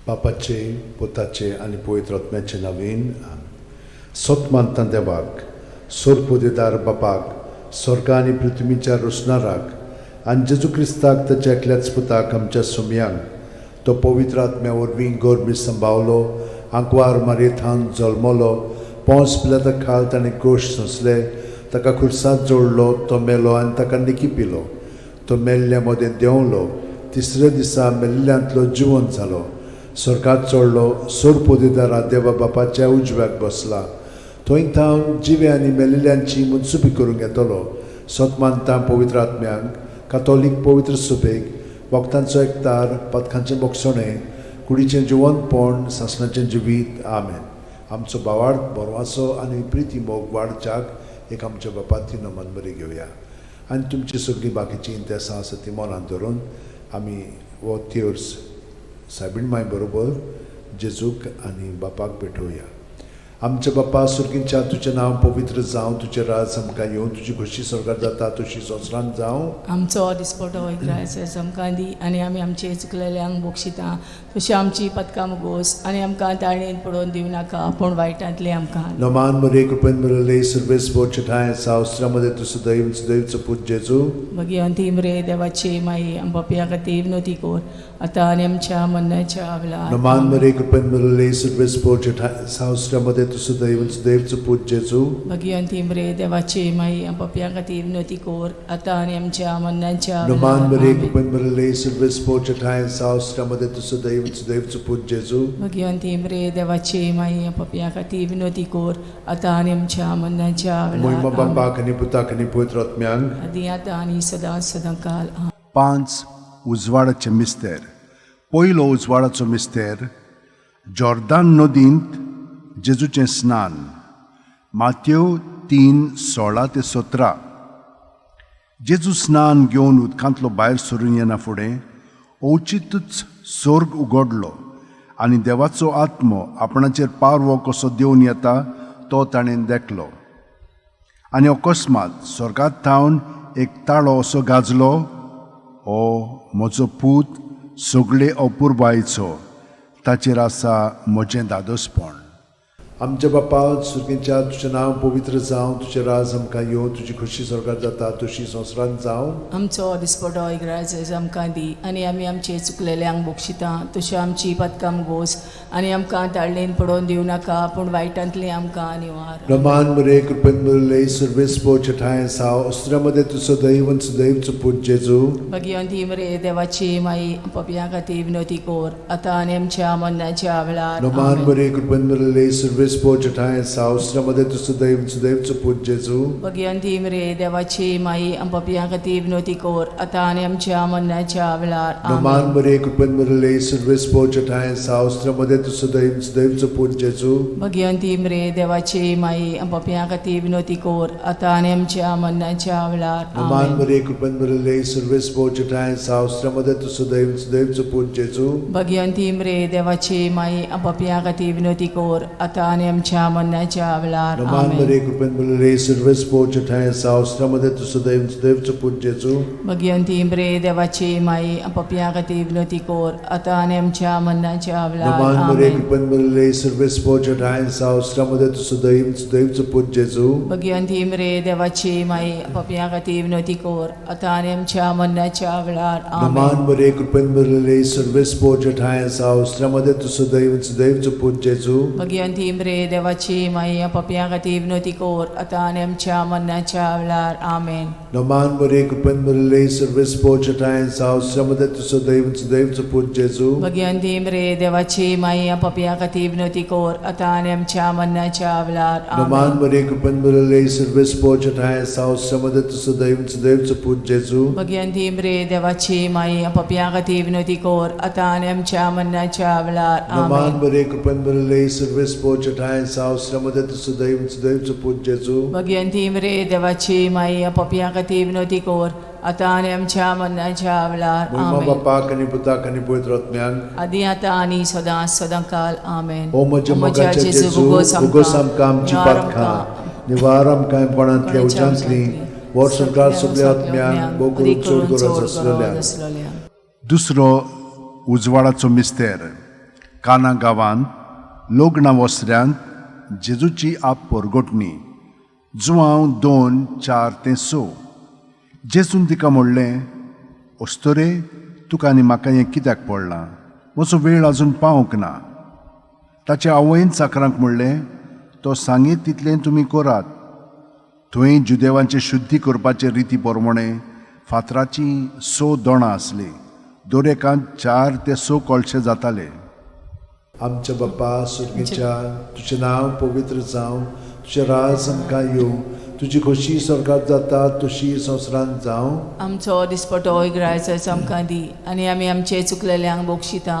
बापाचे, पुताचे आनी पवित्र आत्म्याचे नवीन. सत मानता देवाक, सोरपोदेदार बापाक, स्वर्गा आनी पृथ्वीच्या रोसणाराक, आनी जेजू क्रिस्ताक, ताच्या एकल्याच पुताक, आमच्या सुमयांक, तो पवित्र आत्म्या वरवीं गर्भी संभावलो, आंकवार मारयेथावन जल्मलो, पोंस पिलाता खाल ताणें गोश्ट सोंसले, ताका खुर्सात जोडलो, तो मेलो आनी ताका निकी पिलो, तो मेल्ल्या मदें देंवलो, तिसऱ्या दिसा मेल्ल्यांतलो जिवंत जालो, स्वर्गात चडलो, सोरपोदेदारा देवा बापाच्या उजव्याक बसला, थंय थावन जिवे आनी मेल्ल्यांची मुनसुपी करूंक येतलो. सत मानता पवित्र आत्म्यांक, कातोलीक पवित्र सुबेक, वखदांचो एकतार, पदकांचें बोगसणें, कुडीचें जिवंतपण, सासणाचें जिवीत. आमेन. आमचो बावाड बरवाचो आनी प्रिती मोग वाडच्याक एक आमच्या बापाती नमन बरी घेवया आनी तुमची सगळीं बाकीचीं इंतेसां आसा ती मनांत धरून आमी हो तेर्स सायबीण माय बरोबर जेजूक आनी बापाक भेटोवया. आमच्या बापा सुर्गींच्या, तुजें नांव पवित्र जावं, तुजें राज आमकां येवं, तुजी खोशी स्वर्गार जाता तशी संवसारांत जावं. आमचो दिसपटो एक आमकां दी आनी आमी आमचे चुकलेल्यांक बक्षिता तशी आमची पदकां मुगोस आनी आमकां ताळणेन पडोवन दिवं नाका, पूण वायटांतलें आमकां. नमान मरे, कृपेन भरले, सर्वेस्पर ठांय सावस्त्रामध्ये तूं सदैव सदैवचो पूत जेजू. भगिवंती मरे देवाची माई, आम पापयां खातीर विनवती कर, आतां आनी आमच्या मरणाच्या वेळार. नमान मरे, कृपेन भरले, सर्वेस्पर ठांय सावस्त्रामध्ये तूं सदैव सदैवचो पूत जेजू. भगिवंती मरे देवाची माई, आम पापयां खातीर विनवती कर, आतां आनी आमच्या मरणाच्या नमान वेळार. मरे, कृपेन भरले, सर्वेस्पर ठांय सावस्त्रामध्ये तूं सदैव सदैवचो पूत जेजू. भगिवंती मरे देवाची माई, आम पापयां खातीर विनवती कर, आतां आनी आमच्या मरणाच्या मोहिमा वेळार. बापाक आनी पुताक आनी पवित्र आत्म्यांक. आदी आतां आनी सदां सदां काल. पांच उजवाडाचे मिस्तेर. पयलो उजवाडाचो मिस्तेर, जॉर्दान नदींत जेजूचें स्नान, मात्यो 3:16 ते 17. जेजू स्नान घेवन उदकांतलो भायर सरून येना फुडें अवचितूच सोर्ग उगडलो आनी देवाचो आत्मो आपणाचेर पारवो कसो देवन येता तो ताणें देखलो. आनी अकस्मात स्वर्गात थावन एक ताळो असो गाजलो, "हो म्हजो पूत, सगळे अपुरबायचो, ताचेर आसा म्हजें दादोसपण." आमच्या बापा सुर्गींच्या, तुजें नांव पवित्र जावं, तुजें राज आमकां येवं, तुजी खोशी स्वर्गार जाता तशी संवसारांत जावं. आमचो दिसपटो एक आमकां दी आनी आमी आमचे चुकलेल्यांक बक्षिता तशी आमची पदकां गोस आनी आमकां ताळणेन पडोवन दिवं नाका, पूण वायटांतली आमकां निवार. रमान मरे, कृपेन भरले, सर्वेस्पर ठांय साव अस्त्र्यामध्ये तूं सदैव सदैवचो पूत जेजू. भगिवंती मरे देवाची माई, पापयां खातीर विनवती कर, आतां आनी आमच्या मरणाच्या वेळार. रमान आमेन. मरे, कृपेन भरले, सर्वेस्पर ठांय साव अस्त्र्यामध्ये तूं सदैव सदैवचो पूत जेजू. भगिवंती मरे देवाची माई, पापयां खातीर विनवती कर, आतां आनी आमच्या मरणाच्या वेळार. रमान आमेन. मरे, कृपेन भरले, सर्वेस्पर ठांय साव अस्त्र्यामध्ये तूं सदैव सदैवचो पूत जेजू. भगिवंती मरे देवाची माई, पापयां खातीर विनवती कर, आतां आनी आमच्या मरणाच्या वेळार. रमान आमेन. मरे, कृपेन भरले, सर्वेस्पर ठांय साव अस्त्र्यामध्ये तूं सदैव सदैवचो पूत जेजू. भगिवंती मरे देवाची माई, पापयां खातीर विनवती कर, आतां आनी आमच्या मरणाच्या वेळार. रमान आमेन. मरे, कृपेन भरले, सर्वेस्पर ठांय साव अस्त्र्यामध्ये तूं सदैव सदैवचो पूत जेजू. भगिवंती मरे देवाची माई, पापयां खातीर विनवती कर, आतां आनी आमच्या मरणाच्या वेळार. रमान मरे, आमेन. कृपेन भरले, सर्वेस्पर ठांय साव अस्त्र्यामध्ये तूं सदैव सदैवचो पूत जेजू. भगिवंती मरे देवाची माई, पापयां खातीर विनवती कर, आतां आनी आमच्या मरणाच्या वेळार. रमान आमेन. मरे, कृपेन भरले, सर्वेस्पर ठांय साव अस्त्र्यामध्ये तूं सदैव सदैवचो पूत जेजू. भगिवंती मरे देवाची माई, पापयां खातीर विनवती कर, आतां आनी आमच्या मरणाच्या वेळार. आमेन. रमान मरे, कृपेन भरले, सर्वेस्पर ठांय साव अस्त्र्यामध्ये तूं सदैव सदैवचो पूत जेजू. भगिवंती मरे देवाची माई, पापयां खातीर विनवती कर, आतां आनी आमच्या मरणाच्या वेळार. रमान आमेन. मरे, कृपेन भरले, सर्वेस्पर ठांय साव अस्त्र्यामध्ये तूं सदैव सदैवचो पूत जेजू. भगिवंती मरे देवाची माई, पापयां खातीर विनवती कर, आतां आनी आमच्या मरणाच्या वेळार. रमान आमेन. मरे, कृपेन भरले, सर्वेस्पर ठांय साव अस्त्र्यामध्ये तूं सदैव सदैवचो पूत जेजू. भगिवंती मरे देवाची माई, पापयां खातीर विनवती कर, आतां आनी आमच्या मरणाच्या वेळार. मोहिमा आमेन. बापाक आनी पुताक आनी पवित्र आत्म्याक. आदी आतां आनी सदां सदां काल. आमेन. ओ म्हज्या मोगाच्या जेजू, उगोस आमकां आमची पातकां, निवार आमकां कोणांतल्या उज्यांतली, व्हर संवसार सगल्या आत्म्यांक, भोव करून चड गरज आसलेल्या. दुसरो उजवाडाचो मिस्तेर. काना गांवांत लग्ना वसऱ्यांत जेजूची आप परगटणी. जुवांव 2:4-6. जेजून तिका म्हणलें, अस्तोरे, तुका आनी म्हाका हें कित्याक पडलां? म्हजो वेळ अजून पावंक ना. ताचे आवयन चाकरांक म्हणलें, तो सांगीत तितलें तुमी करात. थंय जुदेवांचे शुद्धी करपाचे रिती प्रमाणे फातराचीं 6 दोणां आसलीं. दर एकांत 4 ते 6 कळशे जाताले. आमच्या बाप्पा सुर्गीच्या, तुजें नांव पवित्र जावं, तुजें राज आमकां येवं, तुजी खोशी स्वर्गात जाता तशी संवसारांत जावं. आमचो दिसपटो इग्रायचो आमकां दी आनी आमी आमचे चुकलेल्यांक बक्षिता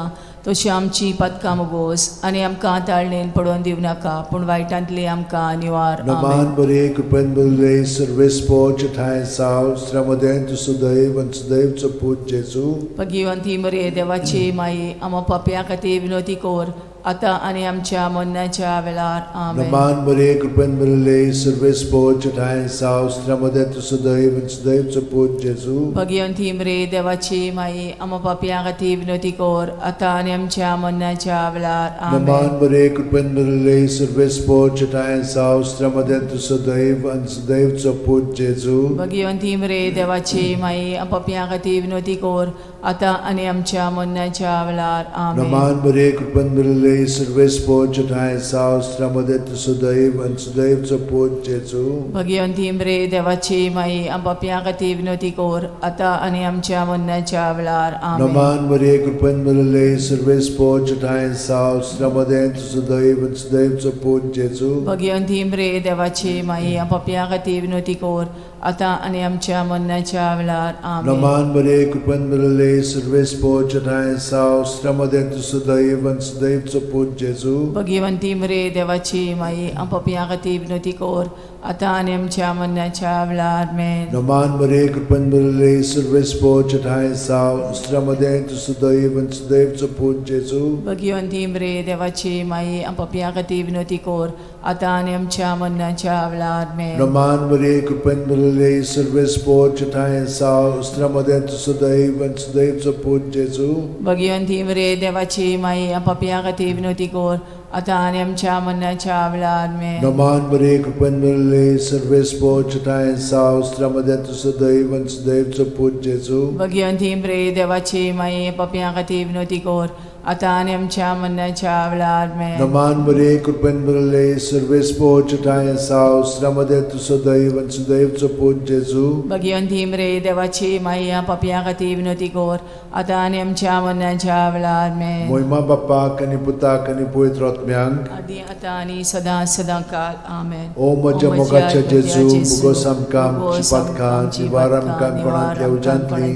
तशी आमची पदकां मोगोस आनी आमकां ताळणेन पडोवन दिवं नाका, पूण वायटांतली आमकां निवार. नमान बरे कृपेन बरले सर्वेस्पोच ठांय साव श्रमदें तूं सुदैव आनी सुदैवचो पूत जेजू. भगिवंती मरे देवाची माई, आमा पापया खातीर विनोती कोर आतां आनी आमच्या मरणाच्या वेळार. आमेन. नमान बरे कृपेन बरले सर्वेस्पोच ठांय साव श्रमदें तूं सुदैव आनी सुदैवचो पूत जेजू. भगिवंती मरे देवाची माई, आमा पापया खातीर विनोती कोर आतां आनी आमच्या मरणाच्या वेळार. आमेन. नमान बरे कृपेन बरले सर्वेस्पोच ठांय साव श्रमदें तूं सुदैव आनी सुदैवचो पूत जेजू. भगिवंती मरे देवाची माई, पापया खातीर विनोती कोर आतां आनी आमच्या मरणाच्या वेळार. आमेन. नमान बरे कृपेन बरले सर्वेस्पोच ठांय साव श्रमदें तूं सुदैव आनी सुदैवचो पूत जेजू. भगिवंती मरे देवाची माई, पापया खातीर विनोती कोर आतां आनी आमच्या मरणाच्या वेळार. आमेन. नमान बरे कृपेन बरले सर्वेस्पोच ठांय साव श्रमदें तूं सुदैव आनी सुदैवचो पूत जेजू. भगिवंती मरे देवाची माई, पापया खातीर विनोती कोर आतां आनी आमच्या मरणाच्या वेळार. आमेन. नमान बरे कृपेन बरले सर्वेस्पोच ठांय साव श्रमदें तूं सुदैव आनी सुदैवचो पूत जेजू. भगिवंती मरे देवाची माई, पापया खातीर विनोती कोर आतां आनी आमच्या मरणाच्या वेळार. आमेन. नमान बरे कृपेन बरले सर्वेस्पोच ठांय साव श्रमदें तूं सुदैव आनी सुदैवचो पूत जेजू. भगिवंती मरे देवाची माई, पापया खातीर विनोती कोर आतां आनी आमच्या मरणाच्या वेळार. आमेन. नमान बरे कृपेन बरले सर्वेस्पोच ठांय साव श्रमदें तूं सुदैव आनी सुदैवचो पूत जेजू. भगिवंती मरे देवाची माई, पापया खातीर विनोती कोर आतां आनी आमच्या मरणाच्या वेळार. आमेन. नमान बरे कृपेन बरले सर्वेस्पोच ठांय साव श्रमदें तूं सुदैव आनी सुदैवचो पूत जेजू. भगिवंती मरे देवाची माई, पापया खातीर विनोती कोर आतां आनी आमच्या मरणाच्या वेळार. आमेन. नमान बरे कृपेन बरले सर्वेस्पोच ठांय साव श्रमदें तूं सुदैव आनी सुदैवचो पूत जेजू. भगिवंती मरे देवाची माई, पापया खातीर विनोती कोर आतां आनी आमच्या मरणाच्या वेळार. आमेन. मोहिमा बाप्पाक आनी पुताक आनी पवित्र आत्म्यांक, आदी आतां आनी सदां सदां काल. आमेन. ओ म्हज्या मोगाच्या जेजू, मुगोस आमकां आमची पातकां निवार आमकां कोणांतल्या उज्यांतली,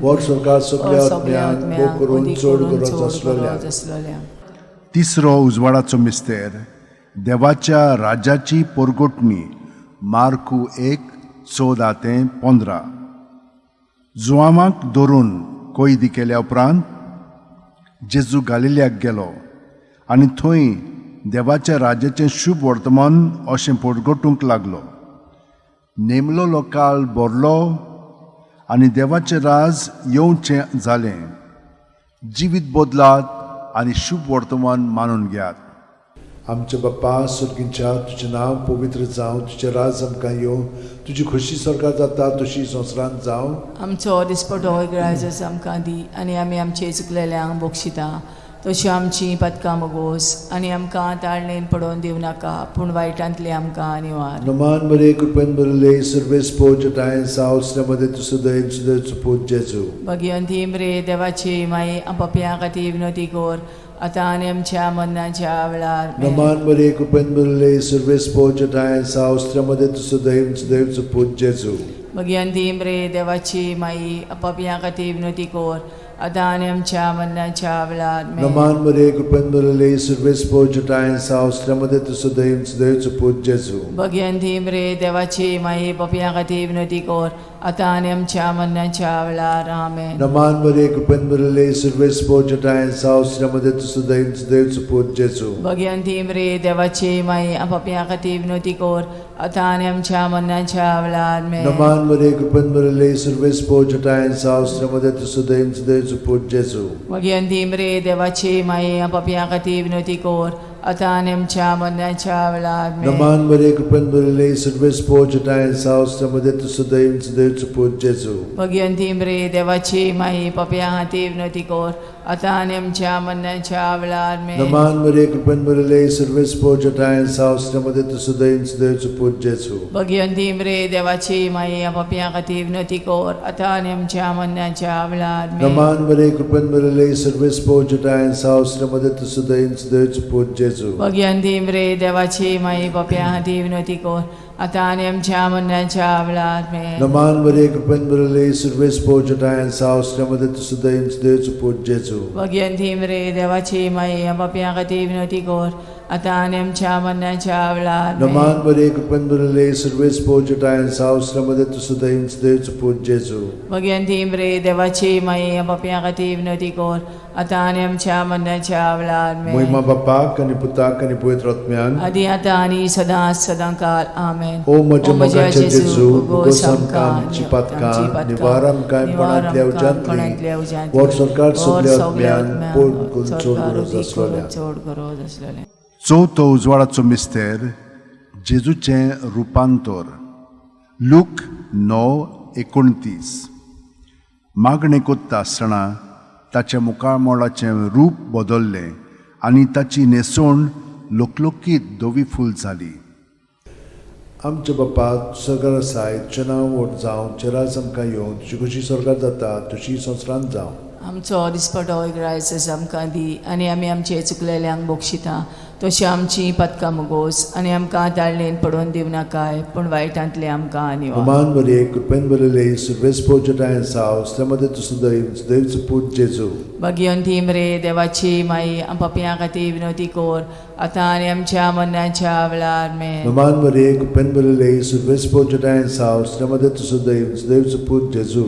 वर सरकार सगल्या आत्म्यांक भोग करून चड गरज आसलोल्या. तिसरो उजवाडाचो मिस्तेर, देवाच्या राज्याची पोरगोटणी. मार्कू 1:14-15. जुवामाक धरून कैदी केल्या उपरांत जेजू गालिल्याक गेलो आनी थंय देवाच्या राज्याचें शुभ वर्तमान अशें पोरगटूंक लागलो. नेमलोलो काळ भरलो आनी देवाचें राज येवचें जालें. जिवीत बदलात आनी शुभ वर्तमान मानून घेयात. आमच्या बाप्पा सुर्गींच्या, तुजें नांव पवित्र जावं, तुजें राज आमकां येवं, तुजी खोशी स्वर्गात जाता तशी संवसारांत जावं. आमचो दिसपटो इगराजच आमकां दी आनी आमी आमचे चुकलेल्यांक बक्षिता तशी आमची पदकां मोगोस आनी आमकां ताळणेन पडोवन दिवं नाका, पूण वायटांतली आमकां निवार. नमान बरे कृपेन बरले सर्वेस्पोच ठांय साव श्रमदें तूं सुदैव सुदैवचो पूत जेजू. भगिवंती मरे देवाची माई, पापया खातीर विनोती कोर आतां आनी आमच्या मरणाच्या वेळार. आमेन. नमान बरे कृपेन बरले सर्वेस्पोच ठांय साव श्रमदें तूं सुदैव सुदैवचो पूत जेजू. भगिवंती मरे देवाची माई, पापया खातीर विनोती कोर आतां आनी आमच्या मरणाच्या वेळार. आमेन. नमान बरे कृपेन बरले सर्वेस्पोच ठांय साव श्रमदें तूं सुदैव सुदैवचो पूत जेजू. भगिवंती मरे देवाची माई, पापया खातीर विनोती कोर आतां आनी आमच्या मरणाच्या वेळार. आमेन. नमान मरिये, कृपेन भरिल्ले, सुर्वेस पोचटाय सावसऱ्यामध्ये तुजो दैव देव पूत जेजू. भग्यांती मरे देवाची माई, पापया खातीर विनवती कर, आतां आनी आमच्या मरणाच्या वेळार. आमेन. नमान मरिये, कृपेन भरिल्ले, सुर्वेस पोचटाय सावसऱ्यामध्ये तुजो दैव देव पूत जेजू. भग्यांती मरे देवाची माई, पापया खातीर विनवती कर, आतां आनी आमच्या मरणाच्या वेळार. आमेन. नमान मरिये, कृपेन भरिल्ले, सुर्वेस पोचटाय सावसऱ्यामध्ये तुजो दैव देव पूत जेजू. भग्यांती मरे देवाची माई, पापया खातीर विनवती कर, आतां आनी आमच्या मरणाच्या वेळार. आमेन. नमान मरिये, कृपेन भरिल्ले, सुर्वेस पोचटाय सावसऱ्यामध्ये तुजो दैव देव पूत जेजू. भग्यांती मरे देवाची माई, पापया खातीर विनवती कर, आतां आनी आमच्या मरणाच्या वेळार. आमेन. नमान मरिये, कृपेन भरिल्ले, सुर्वेस पोचटाय सावसऱ्यामध्ये तुजो दैव देव पूत जेजू. भग्यांती मरे देवाची माई, पापया खातीर विनवती कर, आतां आनी आमच्या मरणाच्या वेळार. आमेन. नमान मरिये, कृपेन भरिल्ले, सुर्वेस पोचटाय सावसऱ्यामध्ये तुजो दैव देव पूत जेजू. भग्यांती मरे देवाची माई, पापया खातीर विनवती कर, आतां आनी आमच्या मरणाच्या वेळार. आमेन. नमान मरिये, कृपेन भरिल्ले, सुर्वेस पोचटाय सावसऱ्यामध्ये तुजो दैव देव पूत जेजू. भग्यांती मरे देवाची माई, पापया खातीर विनवती कर, आतां आनी आमच्या मरणाच्या वेळार. आमेन. मोहिमा बापाक आनी पुताक आनी पवित्र आत्म्याक. आदी आतां आनी सदां सदां काल. आमेन. ओ म्हज्या मोगाचे जेजू, भोगोस आमकां आमची पातकां, निवार आमकां कोणांतल्या उज्यांतली, वर सरकार सगल्या आत्म्यान पोड करून चड गरज आसलेल्या. चड गरज आसलेल्या. चवथो उजवाडाचो मिस्तेर, जेजूचें रुपांतर, लूक 9:29. मागणें कोत्ता आसतना ताच्या मुखामळाचें रूप बदल्लें आनी ताची न्हेसवण लकलकीत धवी फूल जाली. आमच्या बापा, सरकार आसाय, तुजें नांव व्हड जावं, तुजें राज आमकां येवं, तुजी खुशी स्वर्गार जाता तशी संवसारांत जावं. आमचो दिसपटो ग्रायस आमकां दी, आनी आमी आमचे चुकलेल्यांक बक्षिता तशी आमची पदकां मुगोस, आनी आमकां ताळणेन पडोवन दिवं नाकाय, पूण वायटांतलें आमकां निवार. नमान मरिये, कृपेन भरिल्ले, सुर्वेस पोचटाय साव मध्ये तुजो दैव देवचो पूत जेजू. भगियंती मरे देवाची माई, पापयां खातीर विनवती कर, आतां आनी आमच्या मरणाच्या वेळार. आमेन. नमान मरिये, कृपेन भरिल्ले, सुर्वेस पोचटाय साव मध्ये तुजो दैव देवचो पूत जेजू.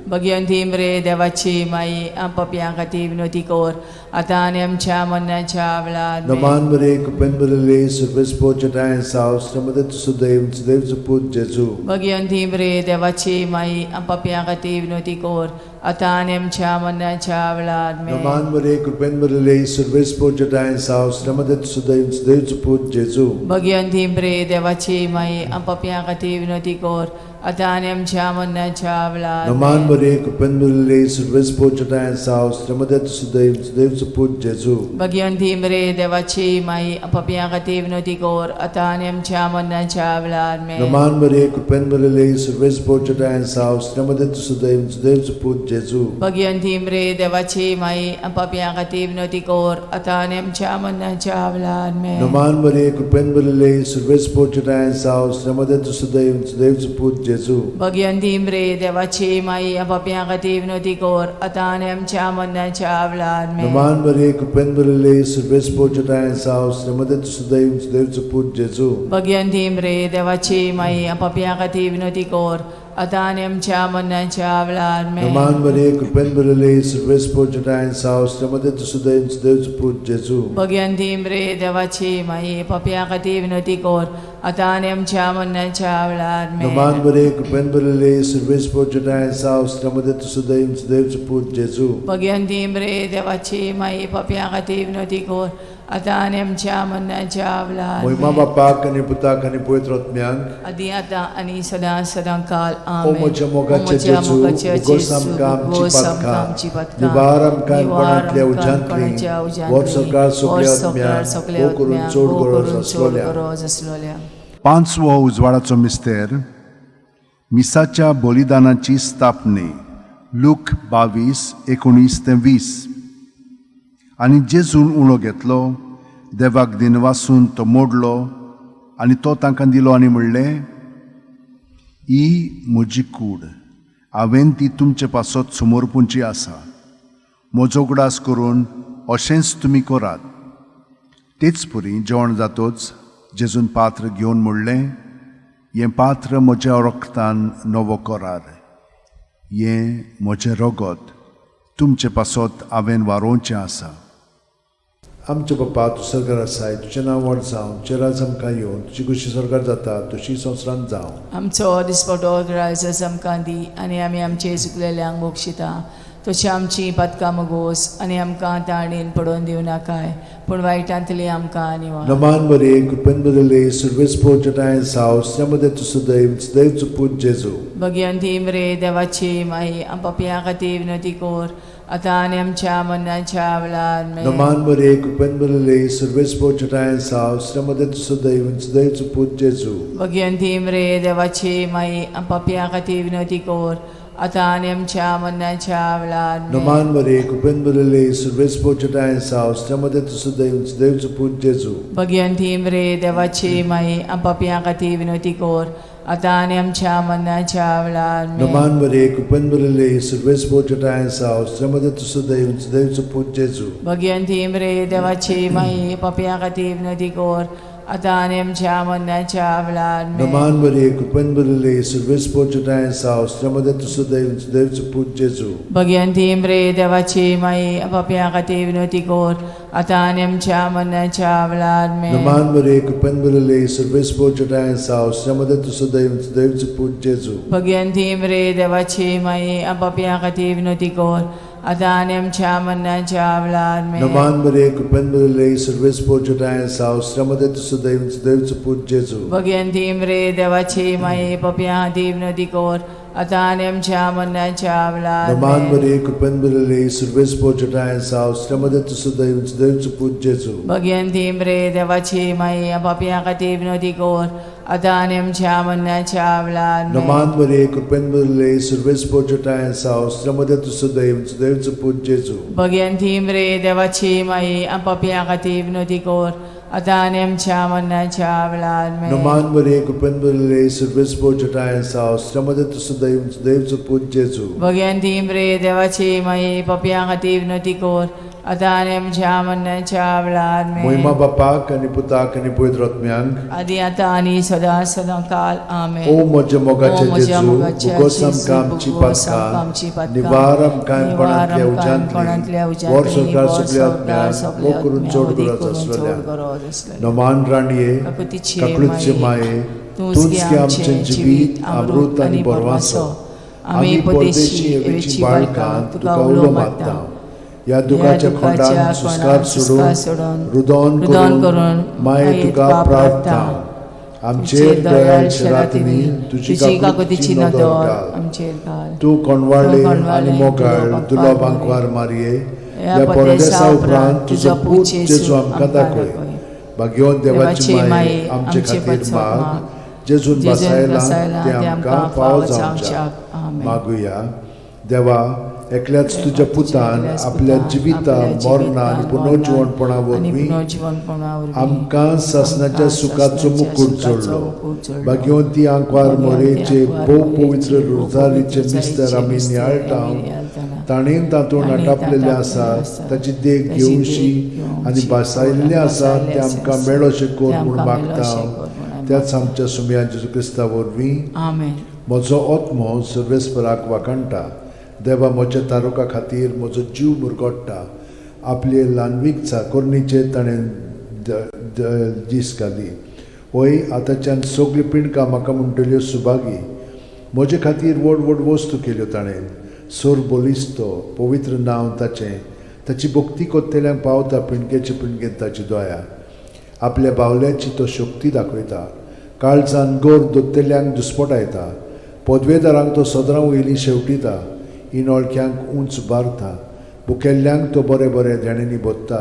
भगियंती मरे देवाची माई, पापयां खातीर विनवती कर, आतां आनी आमच्या मरणाच्या वेळार. आमेन. नमान मरिये, कृपेन भरिल्ले, सुर्वेस पोचटाय साव मध्ये तुजो दैव देवचो पूत जेजू. भगियंती मरे देवाची माई, पापयां खातीर विनवती कर, आतां आनी आमच्या मरणाच्या वेळार. आमेन. नमान मरिये, कृपेन भरिल्ले, सुर्वेस पोचटाय साव मध्ये तुजो दैव देवचो पूत जेजू. भगियंती मरे देवाची माई, पापयां खातीर विनवती कर, आतां आनी आमच्या मरणाच्या वेळार. नमान आमेन. मरिये, कृपेन भरिल्ले, सुर्वेस पोचटाय साव मध्ये तुजो दैव देवचो पूत जेजू. भगियंती मरे देवाची माई, पापयां खातीर विनवती कर, आतां आनी आमच्या मरणाच्या वेळार. आमेन. नमान मरिये, कृपेन भरिल्ले, सुर्वेस पोचटाय साव मध्ये तुजो दैव देवचो पूत जेजू. भगियंती मरे देवाची माई, पापयां खातीर विनवती कर, आतां आनी आमच्या मरणाच्या वेळार. आमेन. नमान मरिये, कृपेन भरिल्ले, सुर्वेस पोचटाय साव मध्ये तुजो दैव देवचो पूत जेजू. भगियंती मरे देवाची माई, पापयां खातीर विनवती कर, आतां आनी आमच्या मरणाच्या वेळार. आमेन. नमान मरिये, कृपेन भरिल्ले, सुर्वेस पोचटाय साव मध्ये तुजो दैव देवचो पूत जेजू. भगियंती मरे देवाची माई, पापयां खातीर विनवती कर, आतां आनी आमच्या मरणाच्या वेळार. आमेन. नमान मरिये, कृपेन भरिल्ले, सुर्वेस पोचटाय साव मध्ये तुजो दैव देवचो पूत जेजू. भगियंती मरे देवाची माई, पापयां खातीर विनवती कर, आतां आनी आमच्या मरणाच्या वेळार. आमेन. नमान मरिये, कृपेन भरिल्ले, सुर्वेस पोचटाय साव मध्ये तुजो दैव देवचो पूत जेजू. भगियंती मरे देवाची माई, पापयां खातीर विनवती कर, आतां आनी आमच्या मरणाच्या वेळार. मोहिमा आमेन. बापाक आनी पुताक आनी पवित्र आत्म्याक. आदी आतां आनी सदां सदां काल. ओ आमेन. म्हज्या मोगाचे ओ म्हज्या जेजू, मोगाचे उगोस जेजू, आमकां आमची उगोस आमकां पातकां, आमची पातकां, निवार आमकां निवार कोणांतल्या आमकां उज्यांतली, कोणाच्या उज्यांतली, वर सरकार सगल्या वर सरकार आत्म्याक, सगल्या भोव करून आत्म्याक, चड भोव गरज करून चड आसलोल्या. गरज आसलोल्या. पांचवो उजवाडाचो मिस्तेर, मिसाच्या बलिदानाची स्थापने, लूक 22:19 ते 20. आनी जेजून उणो घेतलो, देवाक दिनवासून तो मोडलो आनी तो तांकां दिलो आनी म्हणलें, ही म्हजी कूड, हांवें ती तुमचे पासत समर्पूंची आसा, म्हजो उगडास करून अशेंच तुमी करात. तेच परी जेवण जातोच जेजून पात्र घेवन म्हणलें, हें पात्र म्हज्या रक्तान नवो करार. हें म्हजें रगत तुमचे पासत हांवें वारोवचें आसा. आमचे बापा, तूं सरकार आसाय, तुजें नांव व्हड जावं, तुजें राज आमकां येवन, तुजी खुशी सरकार जाता तशी संवसारांत जावं. आमचो दिसपटो रायस आमकां दी आनी आमी आमचे चुकलेल्यांक बक्षिता तशी आमची पातकां मगोस आनी आमकां ताणेन पडोवन दिवं नाकाय पूण वायटांतली आमकां निवार. नमान बरे कृपेन बदले सुरवेस पोचटाय साव मध्ये तूं सदैव सदैव पूत जेजू. भगयंती मरे देवाची माई, आम पापयां खातीर विनंती कर आतां आनी आमच्या मरणाच्या वेळार. आमेन. नमान बरे कृपेन बदले सुरवेस पोचटाय साव मध्ये तूं सदैव सदैव पूत जेजू. भगयंती मरे देवाची माई, आम पापयां खातीर विनंती कर आतां आनी आमच्या मरणाच्या वेळार. आमेन. नमान बरे कृपेन बदले सुरवेस पोचटाय साव मध्ये तूं सदैव सदैव पूत जेजू. भगयंती मरे देवाची माई, आम पापयां खातीर विनंती कर आतां आनी आमच्या मरणाच्या वेळार. आमेन. नमान बरे कृपेन बदले सुरवेस पोचटाय साव मध्ये तूं सदैव सदैव पूत जेजू. भगयंती मरे देवाची माई, पापयां खातीर विनंती कर आतां आनी आमच्या मरणाच्या वेळार. आमेन. नमान बरे कृपेन बदले सुरवेस पोचटाय साव मध्ये तूं सदैव सदैव पूत जेजू. भगयंती मरे देवाची माई, पापयां खातीर विनंती कर आतां आनी आमच्या मरणाच्या वेळार. आमेन. नमान बरे कृपेन बदले सुरवेस पोचटाय साव मध्ये तूं सदैव सदैव पूत जेजू. भगयंती मरे देवाची माई, पापयां खातीर विनंती कर आतां आनी आमच्या मरणाच्या वेळार. आमेन. नमान बरे कृपेन बदले सुरवेस पोचटाय साव मध्ये तूं सदैव सदैव पूत जेजू. भगयंती मरे देवाची माई, पापयां खातीर विनंती कर आतां आनी आमच्या मरणाच्या वेळार. नमान आमेन. बरे कृपेन बदले सुरवेस पोचटाय साव मध्ये तूं सदैव सदैव पूत जेजू. भगयंती मरे देवाची माई, पापयां खातीर विनंती कर आतां आनी आमच्या मरणाच्या वेळार. आमेन. नमान बरे कृपेन बदले सुरवेस पोचटाय साव मध्ये तूं सदैव सदैव पूत जेजू. भगयंती मरे देवाची माई, पापयां खातीर विनंती कर आतां आनी आमच्या मरणाच्या वेळार. आमेन. नमान बरे कृपेन बदले सुरवेस पोचटाय साव मध्ये तूं सदैव सदैव पूत जेजू. भगयंती मरे देवाची माई, पापयां खातीर विनंती कर आतां आनी आमच्या मरणाच्या वेळार. आमेन. मोहिमा बापाक आनी पुताक आनी पवित्र आत्म्यांक, आदी आतां आनी सदां सदां काल. आमेन. ओ म्हज्या मोगाचे ओ म्हज्या जेजू, मोगाचे भोगोस जेजू, आमकां आमची भोगोस आमकां आमची पातकां, पातकां, निवार आमकां निवार कोणांतल्या आमकां कोणांतल्या उज्यांतली, उज्यांतली, वर संवसार वर सगल्या संवसार आत्म्यांक, सगल्या मोग करून आत्म्यांक, चड वदी गरज करून चड आसलेल्या. गरज आसलेल्या. नमान राणये, काकुतीचे काकळूतचे माये, तूंच तूंच गे आमचें जिवीत, अमृत आनी बरवासो. आमी परदेशी एवेची बाळकां तुका उलो मारता. ह्या दुखाच्या खोंडान सुस्कार सोडून रुदोन करून माये तुका प्रार्थना. आमचेर दयाळ शेरातिनी तुजी काकुतीची नदर घाल. आमचेर घाल. तूं कोणवाळे आनी मोगाळ दुलो बांकवार मारये, ह्या परदेसा उपरांत तुजो पूत जेजू आमकां दाखय. भाग्यवंत देवाची माये, आमचे खातीर माग, जेजून बसायला ते आमकां फावो जावच्याक. आमेन. मागुया. देवा, एकल्याच तुज्या पुतान आपल्या जिविता मरणा आनी पुनर्जिवणपणा वरवीं आमकां सासणाच्या सुखाचो मुकूट जोडलो. भाग्यवंती आंकवार मोरेचे भोव पवित्र रोजारीचे मिस्तर आमी नियाळटा, ताणेन तातूंत आटापलेले आसा ताची देख घेवशी आनी भासायल्लें आसा तें आमकां मेळोशें कर म्हूण मागता त्याच आमच्या सुमया जेजू क्रिस्ता वरवीं. आमेन. म्हजो आत्मो सर्वेस्पराक वाखाणटा. देवा म्हज्या तारुका खातीर म्हजो जीव मुरगोडटा. आपले ल्हानवीक चाकोरणीचेर ताणें दीस घाली. वय, आतांच्यान सगळीं पिंडकां म्हाका म्हणटल्यो सुभागी. म्हजे खातीर व्हड व्हड वस्तू केल्यो ताणें. सोर बलिस्तो पवित्र नांव ताचें. ताची भक्ती कोत्तेल्यांक पावता पिंडकेचे पिंडकेन ताची दया. आपल्या बावल्याची तो शक्ती दाखयता. काळजान गोर दोत्तेल्यांक दुस्पटायता. पदवेदारांक तो सदरां वयली शेवटिता. इनोळख्यांक उंच बारता. भुकेल्ल्यांक तो बरें बरें देण्यांनी भोत्ता.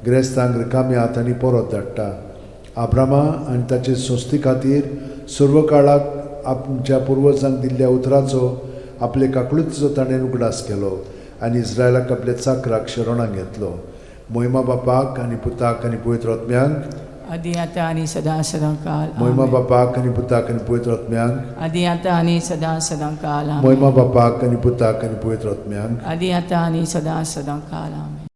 गिरेस्तांक रिकाम्या हातांनी परत धाडटा. आब्रामा आनी ताचे संस्थे खातीर सर्व काळाक आमच्या पुर्वजांक दिल्ल्या उतराचो आपले काकळुतीचो ताणें उगडास केलो आनी इस्रायलाक आपल्या चाकराक शरणाक घेतलो. मोहिमा बापाक आनी पुताक आनी पवित्र आत्म्यांक, आदी आतां आनी सदां सदां काल. मोहिमा आमेन. बापाक आनी पुताक आनी पवित्र आत्म्यांक, आदी आतां आनी सदां सदां काल. आमेन. मोहिमा बापाक आनी पुताक आनी पवित्र आत्म्यांक. आदी आतां आनी सदां सदां काल. आमेन.